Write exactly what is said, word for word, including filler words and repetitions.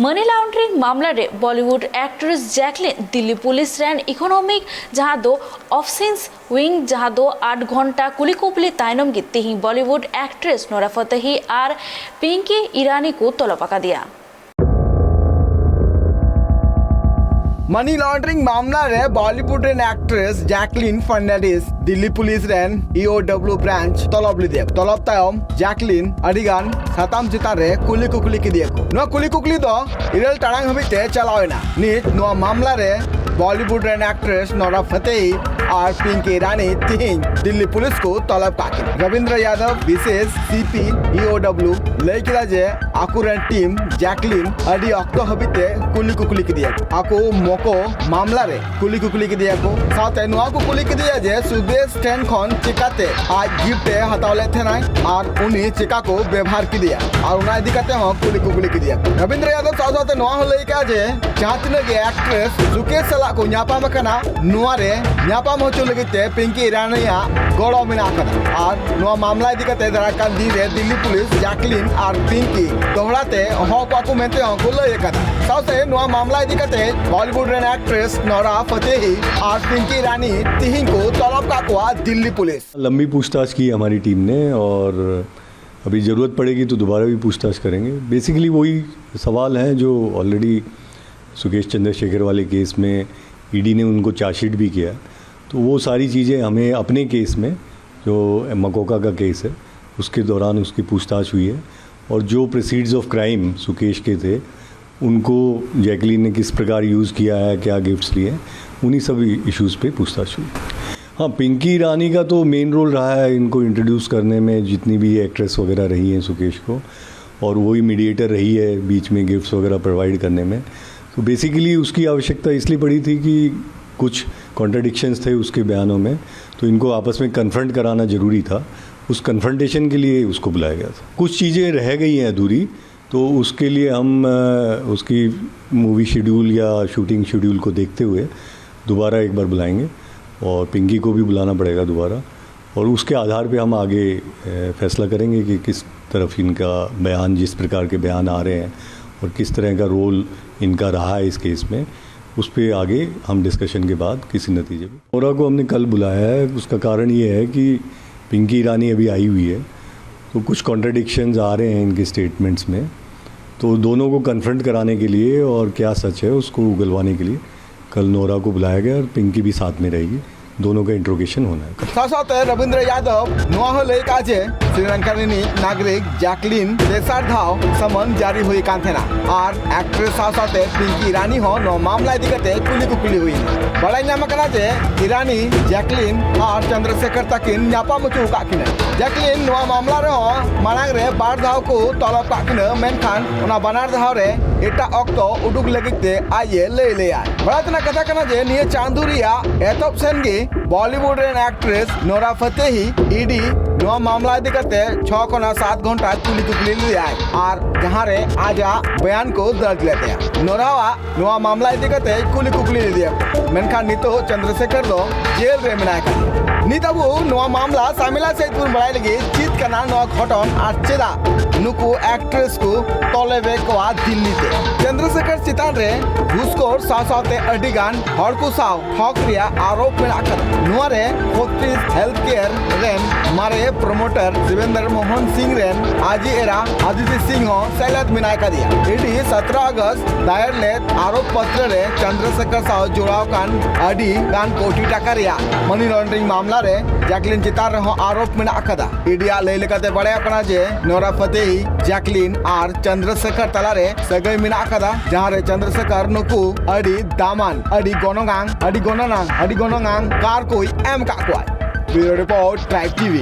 Money ᱞᱟᱱᱰᱨᱤᱝ ᱢᱟᱢᱞᱟ ᱨᱮ Bollywood actress ᱡᱮᱠᱞᱤᱱ Delhi police ᱨᱮᱱ ᱤᱠᱳᱱᱚᱢᱤᱠ, ᱡᱟᱦᱟᱸ ᱫᱚ ᱚᱯᱥᱤᱱᱥ ᱣᱤᱝ, ᱡᱟᱦᱟᱸ ᱫᱚ ᱟᱴ ᱜᱷᱚᱱᱴᱟ ᱠᱩᱞᱤ ᱠᱩᱯᱞᱤ ᱛᱟᱭᱱᱚᱢ ᱜᱮ ᱛᱮᱦᱮᱧ ᱵᱚᱞᱤᱣᱩᱰ ᱮᱠᱴᱨᱮᱥ ᱱᱳᱨᱟ ᱯᱷᱟᱛᱮᱦᱤ ᱟᱨ ᱯᱤᱝᱠᱤ ᱤᱨᱟᱱᱤ ᱠᱚ ᱛᱚᱞᱚᱵ ᱟᱠᱟᱫᱮᱭᱟ᱾ ᱢᱟᱱᱤ ᱞᱟᱱᱰᱨᱤᱝ ᱢᱟᱢᱞᱟ ᱨᱮ ᱵᱚᱞᱤᱣᱩᱰ ᱨᱮᱱ ᱮᱠᱴᱨᱮᱥ ᱡᱮᱠᱞᱤᱱ ᱯᱷᱟᱨᱱᱟᱱᱰᱤᱥ ᱫᱤᱞᱞᱤ ᱯᱩᱞᱤᱥ ᱨᱮᱱ ᱤ ᱳ ᱰᱟᱵᱞᱤᱭᱩ ᱵᱨᱟᱧᱪ ᱛᱚᱞᱚᱵ ᱞᱮᱫᱮᱭᱟ᱾ ᱛᱚᱞᱚᱵ ᱛᱟᱭᱚᱢ ᱡᱮᱠᱞᱤᱱ ᱟᱹᱰᱤ ᱜᱟᱱ ᱥᱟᱛᱟᱢ ᱪᱮᱛᱟᱱ ᱨᱮ ᱠᱩᱞᱤ ᱠᱩᱠᱞᱤ ᱠᱮᱫᱮᱭᱟ ᱠᱚ᱾ ᱱᱚᱣᱟ ᱠᱩᱞᱤ ᱠᱩᱠᱞᱤ ᱫᱚ ᱤᱨᱟᱹᱞ ᱴᱟᱲᱟᱝ ᱦᱟᱹᱵᱤᱡ ᱛᱮ ᱪᱟᱞᱟᱣ ᱮᱱᱟ᱾ ᱱᱤᱛ ᱱᱚᱣᱟ ᱢᱟᱢᱞᱟ ᱨᱮ ᱵᱚᱞᱤᱣᱩᱰ ᱨᱮᱱ ᱮᱠᱴᱨᱮᱥ ᱱᱳᱨᱟ ᱯᱷᱟᱛᱮᱦᱤ ᱟᱨ ᱯᱤᱝᱠᱤ ᱤᱨᱟᱱᱤ ᱛᱤᱦᱤᱧ ᱫᱤᱞᱞᱤ ᱯᱩᱞᱤᱥ ᱠᱚ ᱛᱚᱞᱚᱵ ᱠᱟᱜ ᱠᱤᱱᱟ᱾ ᱨᱚᱵᱤᱱᱫᱨᱚ ᱭᱟᱫᱚᱵ, ᱵᱤᱥᱮᱥ C P E O W, ᱞᱟᱹᱭ ᱠᱮᱫᱟ ᱡᱮ ᱟᱠᱚᱨᱮᱱ ᱴᱤᱢ ᱡᱮᱠᱞᱤᱱ ᱟᱹᱰᱤ ᱚᱠᱛᱚ ᱦᱟᱹᱵᱤᱡ ᱛᱮ ᱠᱩᱞᱤ ᱠᱩᱠᱞᱤ ᱠᱮᱫᱮᱭᱟ ᱠᱚ᱾ ᱟᱠᱚ ᱢᱚᱠᱚ ᱢᱟᱢᱞᱟ ᱨᱮ ᱠᱩᱞᱤ ᱠᱩᱠᱞᱤ ᱠᱮᱫᱮᱭᱟ ᱠᱚ᱾ ᱥᱟᱶᱛᱮ ᱱᱚᱣᱟ ᱠᱚ ᱠᱩᱞᱤ ᱠᱮᱫᱮᱭᱟ ᱡᱮ ᱥᱩᱫᱮᱥ ᱴᱷᱮᱱ ᱠᱷᱚᱱ ᱪᱮᱠᱟᱛᱮ ᱟᱡ ᱜᱤᱯᱷᱴ ᱮ ᱦᱟᱛᱟᱣ ᱞᱮᱫ ᱛᱟᱦᱮᱱᱟᱭ ᱟᱨ ᱩᱱᱤ ᱪᱮᱠᱟ ᱠᱚ ᱵᱮᱵᱷᱟᱨ ᱠᱮᱫᱮᱭᱟ, ᱟᱨ ᱚᱱᱟ ᱤᱫᱤ ᱠᱟᱛᱮ ᱦᱚᱸ ᱠᱩᱞᱤ ᱠᱩᱠᱞᱤ ᱠᱮᱫᱮᱭᱟ ᱠᱚ᱾ ᱨᱚᱵᱤᱱᱫᱨᱚ ᱭᱟᱫᱚᱵ ᱥᱟᱶ ᱥᱟᱶᱛᱮ ᱱᱚᱣᱟ ᱦᱚᱸ ᱞᱟᱹᱭ ᱠᱟᱜᱼᱟ ᱡᱮ ᱡᱟᱦᱟᱸ ᱛᱤᱱᱟᱹᱜ ᱜᱮ ᱮᱠᱴᱨᱮᱥ ᱥᱩᱠᱮᱥ ᱥᱟᱞᱟᱜ ᱠᱚ ᱧᱟᱯᱟᱢ ᱟᱠᱟᱱᱟ, ᱱᱚᱣᱟ ᱨᱮ ᱧᱟᱯᱟᱢ ᱦᱚᱪᱚ ᱞᱟᱹᱜᱤᱫ ᱛᱮ ᱯᱤᱝᱠᱤ ᱤᱨᱟᱱᱤᱭᱟᱜ ᱜᱚᱲᱚ ᱢᱮᱱᱟᱜ ᱟᱠᱟᱫᱟ᱾ ᱟᱨ ᱱᱚᱣᱟ ᱢᱟᱢᱞᱟ ᱤᱫᱤ ᱠᱟᱛᱮ ᱫᱟᱨᱟᱭ ᱠᱟᱱ ᱫᱤᱱ ᱨᱮ ᱫᱤᱞᱞᱤ ᱯᱩᱞᱤᱥ ᱡᱟᱠᱞᱤᱱ ᱟᱨ ᱯᱤᱝᱠᱤ ᱫᱚᱦᱲᱟ ᱛᱮ ᱦᱚᱦᱚ ᱠᱚᱣᱟ ᱠᱚ ᱢᱮᱱᱛᱮ ᱦᱚᱸ ᱠᱚ ᱞᱟᱹᱭ ᱟᱠᱟᱫᱟ᱾ ᱥᱟᱶᱛᱮ ᱱᱚᱣᱟ ᱢᱟᱢᱞᱟ ᱤᱫᱤ ᱠᱟᱛᱮ ᱵᱚᱞᱤᱣᱩᱰ ᱨᱮᱱ ᱮᱠᱴᱨᱮᱥ ᱱᱳᱨᱟ ᱯᱷᱟᱛᱮᱦᱤ ᱟᱨ ᱯᱤᱝᱠᱤ ᱤᱨᱟᱱᱤ ᱛᱤᱦᱤᱧ ᱠᱚ ᱛᱚᱞᱚᱵ ᱠᱟᱜ ᱠᱚᱣᱟ ᱫᱤᱞᱞᱤ ᱯᱩᱞᱤᱥ᱾ लंबी पूछताछ की हमारी टीम ने, और अभी ज़रूरत पड़ेगी तो दोबारा भी पूछताछ करेंगे। बेसिकली वही सवाल हैं जो ऑलरेडी सुकेश चंद्रशेखर वाले केस में ईडी ने उनको चार्जशीट भी किया, तो वो सारी चीज़ें हमें अपने केस में, जो मकोका का केस है, उसके दौरान उसकी पूछताछ हुई है, और जो प्रोसीड्स ऑफ क्राइम सुकेश के थे, उनको जैकलीन ने किस प्रकार यूज़ किया है, क्या गिफ्ट्स लिए हैं, उन्हीं सब इश्यूज़ पे पूछताछ हुई। हाँ, पिंकी ईरानी का तो मेन रोल रहा है इनको इंट्रोड्यूस करने में, जितनी भी एक्ट्रेस वगैरह रही हैं सुकेश को, और वही मीडिएटर रही है बीच में गिफ्ट्स वगैरह प्रोवाइड करने में। तो बेसिकली उसकी आवश्यकता इसलिए पड़ी थी कि कुछ कॉन्ट्रडिक्शंस थे उसके बयानों में, तो इनको आपस में कन्फ्रंट कराना ज़रूरी था। उस कन्फ्रंटेशन के लिए उसको बुलाया गया था। कुछ चीज़ें रह गई हैं अधूरी, तो उसके लिए हम, अ, उसकी मूवी शेड्यूल या शूटिंग शेड्यूल को देखते हुए दोबारा एक बार बुलाएंगे, और पिंकी को भी बुलाना पड़ेगा दोबारा, और उसके आधार पे हम आगे, अ, फैसला करेंगे कि किस तरफ इनका बयान, जिस प्रकार के बयान आ रहे हैं, और किस तरह का रोल इनका रहा है इस केस में, उस पे आगे हम डिस्कशन के बाद किसी नतीजे पे। नोरा को हमने कल बुलाया है। उसका कारण ये है कि पिंकी ईरानी अभी आई हुई है, तो कुछ कॉन्ट्रडिक्शंस आ रहे हैं इनके स्टेटमेंट्स में। तो दोनों को कन्फ्रंट कराने के लिए और क्या सच है, उसको उगलवाने के लिए कल नोरा को बुलाया गया और पिंकी भी साथ में रहेगी। दोनों का इंट्रोगेशन होना है। ᱥᱟᱶ ᱥᱟᱶᱛᱮ ᱨᱚᱵᱤᱱᱫᱨᱚ ᱭᱟᱫᱚᱵ ᱱᱚᱣᱟ ᱦᱚᱸ ᱞᱟᱹᱭ ᱠᱟᱜᱼᱟ ᱡᱮ ᱥᱨᱤᱞᱚᱝᱠᱟ ᱨᱤᱱᱤᱡ ᱱᱟᱜᱚᱨᱤᱠ ᱡᱟᱠᱞᱤᱱ ᱛᱮᱥᱟᱨ ᱫᱷᱟᱣ ᱥᱟᱢᱚᱱ ᱡᱟᱹᱨᱤ ᱦᱩᱭ ᱟᱠᱟᱱ ᱛᱟᱦᱮᱱᱟ ᱟᱨ ᱮᱠᱴᱨᱮᱥ ᱥᱟᱶ ᱥᱟᱶᱛᱮ ᱯᱤᱝᱠᱤ ᱤᱨᱟᱱᱤ ᱦᱚᱸ ᱱᱚᱣᱟ ᱢᱟᱢᱞᱟ ᱤᱫᱤ ᱠᱟᱛᱮ ᱠᱩᱞᱤ ᱠᱩᱯᱞᱤ ᱦᱩᱭ ᱮᱱᱟ᱾ ᱵᱟᱲᱟᱭ ᱧᱟᱢ ᱟᱠᱟᱱᱟ ᱡᱮ ᱤᱨᱟᱱᱤ, ᱡᱟᱠᱞᱤᱱ ᱟᱨ ᱪᱚᱱᱫᱨᱚᱥᱮᱠᱷᱚᱨ ᱛᱟᱹᱠᱤᱱ ᱧᱟᱯᱟᱢ ᱦᱚᱪᱚ ᱟᱠᱟᱫ ᱠᱤᱱᱟ᱾ ᱡᱟᱠᱞᱤᱱ ᱱᱚᱣᱟ ᱢᱟᱢᱞᱟ ᱨᱮᱦᱚᱸ ᱢᱟᱲᱟᱝ ᱨᱮ ᱵᱟᱨ ᱫᱷᱟᱣ ᱠᱚ ᱛᱚᱞᱚᱵ ᱠᱟᱜ ᱠᱤᱱᱟ, ᱢᱮᱱᱠᱷᱟᱱ ᱚᱱᱟ ᱵᱟᱱᱟᱨ ᱫᱷᱟᱣ ᱨᱮ ᱮᱴᱟᱜ ᱚᱠᱛᱚ ᱩᱰᱩᱠ ᱞᱟᱹᱜᱤᱫ ᱛᱮ ᱟᱡ ᱮ ᱞᱟᱹᱭ ᱞᱮᱭᱟ᱾ ᱵᱟᱲᱟᱭ ᱛᱮᱱᱟᱜ ᱠᱟᱛᱷᱟ ᱠᱟᱱᱟ ᱡᱮ ᱱᱤᱭᱟᱹ ᱪᱟᱸᱫᱳ ᱨᱮᱭᱟᱜ ᱮᱛᱚᱦᱚᱵ ᱥᱮᱱ ᱜᱮ ᱵᱚᱞᱤᱣᱩᱰ ᱨᱮᱱ ᱮᱠᱴᱨᱮᱥ ᱱᱳᱨᱟ ᱯᱷᱟᱛᱮᱦᱤ ᱤᱰᱤ ᱱᱚᱣᱟ ᱢᱟᱢᱞᱟ ᱤᱫᱤ ᱠᱟᱛᱮ ᱪᱷᱚ ᱠᱷᱚᱱᱟᱜ ᱥᱟᱛ ᱜᱷᱚᱱᱴᱟ ᱠᱩᱞᱤ ᱠᱩᱯᱞᱤ ᱞᱮᱫᱟᱭ ᱟᱨ ᱡᱟᱦᱟᱸ ᱨᱮ ᱟᱡᱟᱜ ᱵᱚᱭᱟᱱ ᱠᱚ ᱫᱟᱨᱡ ᱞᱮᱫ ᱛᱟᱭᱟ᱾ ᱱᱳᱨᱟᱣᱟᱜ ᱱᱚᱣᱟ ᱢᱟᱢᱞᱟ ᱤᱫᱤ ᱠᱟᱛᱮ ᱠᱩᱞᱤ ᱠᱩᱯᱞᱤ ᱞᱮᱫᱮᱭᱟ, ᱢᱮᱱᱠᱷᱟᱱ ᱱᱤᱛᱚᱜ ᱪᱚᱱᱫᱨᱚᱥᱮᱠᱷᱚᱨ ᱫᱚ ᱡᱮᱞ ᱨᱮ ᱢᱮᱱᱟᱭ ᱠᱟᱫᱮᱭᱟ᱾ ᱱᱤᱛ ᱟᱵᱚ ᱱᱚᱣᱟ ᱢᱟᱢᱞᱟ ᱥᱟᱢᱮᱞᱟ ᱥᱮᱫ ᱵᱚᱱ ᱵᱟᱲᱟᱭ ᱞᱟᱹᱜᱤᱫ ᱪᱮᱫ ᱠᱟᱱᱟ ᱱᱚᱣᱟ ᱜᱷᱚᱴᱚᱱ ᱟᱨ ᱪᱮᱫᱟᱜ ᱱᱩᱠᱩ ᱮᱠᱴᱨᱮᱥ ᱠᱚ ᱛᱚᱞᱮᱵᱮᱫ ᱠᱚᱣᱟ ᱫᱤᱞᱞᱤ ᱛᱮ᱾ ᱪᱚᱱᱫᱨᱚᱥᱮᱠᱷᱚᱨ ᱪᱮᱛᱟᱱ ᱨᱮ ᱜᱷᱩᱥᱠᱷᱳᱨ ᱥᱟᱶ ᱥᱟᱶᱛᱮ ᱟᱹᱰᱤ ᱜᱟᱱ ᱦᱚᱲ ᱠᱚ ᱥᱟᱶ ᱴᱷᱚᱠ ᱨᱮᱭᱟᱜ ᱟᱨᱳᱯ ᱢᱮᱱᱟᱜ ᱟᱠᱟᱫᱟ᱾ ᱱᱚᱣᱟ ᱨᱮ ᱯᱷᱳᱨᱴᱤᱥ ᱦᱮᱞᱛᱷ ᱠᱮᱭᱟᱨ ᱨᱮᱱ ᱢᱟᱨᱮ ᱯᱨᱚᱢᱳᱴᱟᱨ ᱥᱤᱵᱮᱱᱫᱨ ᱢᱳᱦᱚᱱ ᱥᱤᱝ ᱨᱮᱱ ᱟᱡᱤᱡ ᱮᱨᱟ ᱟᱫᱤᱛᱤ ᱥᱤᱝ ᱦᱚᱸ ᱥᱮᱞᱮᱫ ᱢᱮᱱᱟᱭ ᱠᱟᱫᱮᱭᱟ᱾ ᱤᱰᱤ ᱥᱚᱛᱨᱚ ᱟᱜᱚᱥᱴ ᱫᱟᱭᱮᱨ ᱞᱮᱫ ᱟᱨᱳᱯ ᱯᱚᱛᱨᱚ ᱨᱮ ᱪᱚᱱᱫᱨᱚᱥᱮᱠᱷᱚᱨ ᱥᱟᱶ ᱡᱚᱲᱟᱣ ᱠᱟᱱ ᱟᱹᱰᱤ ᱜᱟᱱ ᱠᱳᱴᱤ ᱴᱟᱠᱟ ᱨᱮᱭᱟᱜ ᱢᱟᱱᱤ ᱞᱚᱱᱰᱨᱤᱝ ᱢᱟᱢᱞᱟ ᱨᱮ ᱡᱟᱠᱞᱤᱱ ᱪᱮᱛᱟᱱ ᱨᱮᱦᱚᱸ ᱟᱨᱳᱯ ᱢᱮᱱᱟᱜ ᱟᱠᱟᱫᱟ᱾ ᱤᱰᱤᱭᱟᱜ ᱞᱟᱹᱭ ᱞᱮᱠᱟᱛᱮ ᱵᱟᱲᱟᱭᱚᱜ ᱠᱟᱱᱟ ᱡᱮ ᱱᱳᱨᱟ ᱯᱷᱟᱛᱮᱦᱤ, ᱡᱟᱠᱞᱤᱱ ᱟᱨ ᱪᱚᱱᱫᱨᱚᱥᱮᱠᱷᱚᱨ ᱛᱟᱞᱟᱨᱮ ᱥᱟᱹᱜᱟᱹᱭ ᱢᱮᱱᱟᱜ ᱟᱠᱟᱫᱟ, ᱡᱟᱦᱟᱸ ᱨᱮ ᱪᱚᱱᱫᱨᱚᱥᱮᱠᱷᱚᱨ ᱱᱩᱠᱩ ᱟᱹᱰᱤ ᱫᱟᱢᱟᱱ, ᱟᱹᱰᱤ ᱜᱚᱱᱚᱝᱟᱱ, ᱟᱹᱰᱤ ᱜᱚᱱᱚᱝᱟᱱ, ᱟᱹᱰᱤ ᱜᱚᱱᱚᱝᱟᱱ ᱠᱟᱨ ᱠᱚᱭ ᱮᱢ ᱟᱠᱟᱫ ᱠᱚᱣᱟᱭ᱾ Bureau Report, Tribe TV.